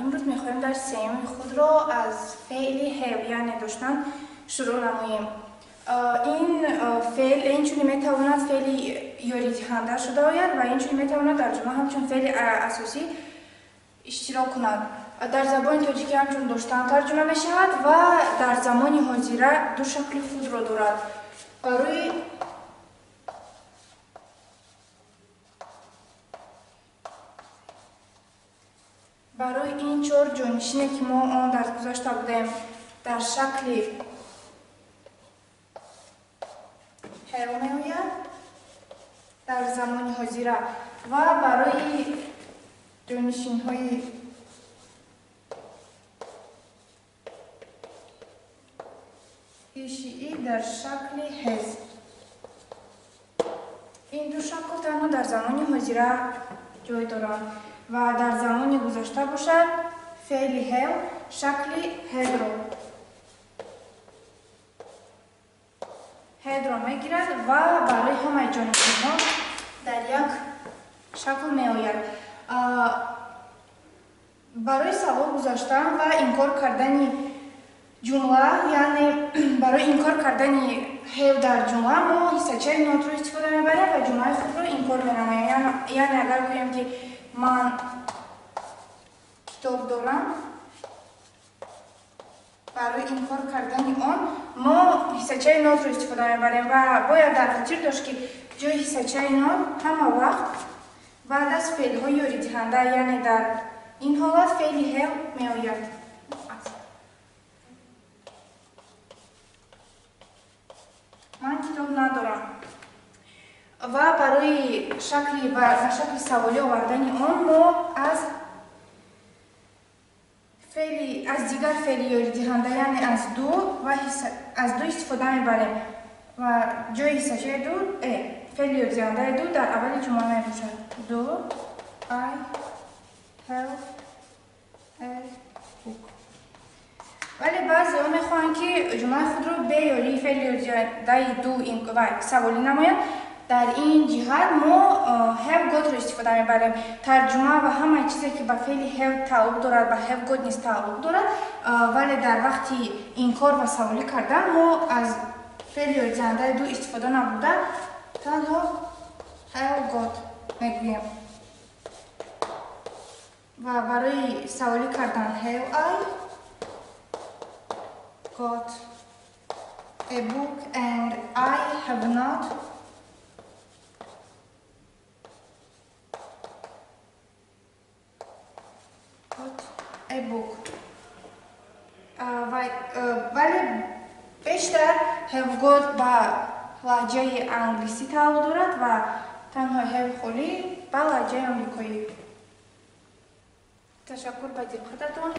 Имрӯз мехоҳем дарси сеюми худро аз феъли have, яъне доштан, шурӯъ намоем. Ин феъл инчунин метавонад феъли ёридиҳанда шуда ояд ва инчунин метавонад дар ҷумла ҳамчун феъли асосӣ иштирок кунад. Дар забони тоҷикӣ ҳамчун доштан тарҷума мешавад ва дар замони ҳозира ду шакли худро дорад. Барои ин чор ҷонишине, ки мо он дарс гузашта будем, дар шакли have меояд дар замони ҳозира ва барои ҷонишинҳои ишиӣ дар шакли has. Ин ду шакл танҳо дар замони ҳозира ҷой доранд ва дар замони гузашта бошад феъли have шакли had-ро мегирад ва барои ҳамаи ҷонишинҳо дар як шакл меояд. Барои савол гузаштан ва инкор кардани ҷумла, яъне барои инкор кардани have дар ҷумла мо ҳиссачаи not-ро истифода мебарем ва ҷумлаи худро инкор менамоем. Яъне агар гӯем, ки ман китоб дорам, барои инкор кардани он мо ҳиссачаи not-ро истифода мебарем ва бояд дар хотир дошт, ки ҷои ҳиссачаи not ҳама вақт баъд аз феълҳои ёридиҳанда, яъне дар ин ҳолат феъли have меояд. Ман китоб надорам. Ва барои шакли ба шакли саволӣ овардани он мо аз феъли аз дигар феъли ёридиҳанда, яъне аз do ва аз do истифода мебарем ва ҷои ҳиссачаи do, феъли ёридиҳандаи do дар аввали ҷумла мебошад. Do I have a book. Вале баъзеҳо мехоҳанд, ки ҷумлаи худро бе ёрии феъли ёридиҳандаи do ва саволӣ намоянд. Дар ин ҷиҳат мо have got-ро истифода мебарем. Тарҷума ва ҳамаи чизе, ки ба феъли have тааллуқ дорад, ба have got низ тааллуқ дорад, вале дар вақти инкор ва саволӣ кардан мо аз феъли ёридиҳандаи do истифода набуда, танҳо have got мегӯем. Ва барои саволӣ кардан have I got a book and I have not got a book. Вале бештар have got ба лаҳҷаи англисӣ тааллуқ дорад ва танҳо have холӣ ба лаҳҷаи амрикоӣ. Ташаккур ба диққататон.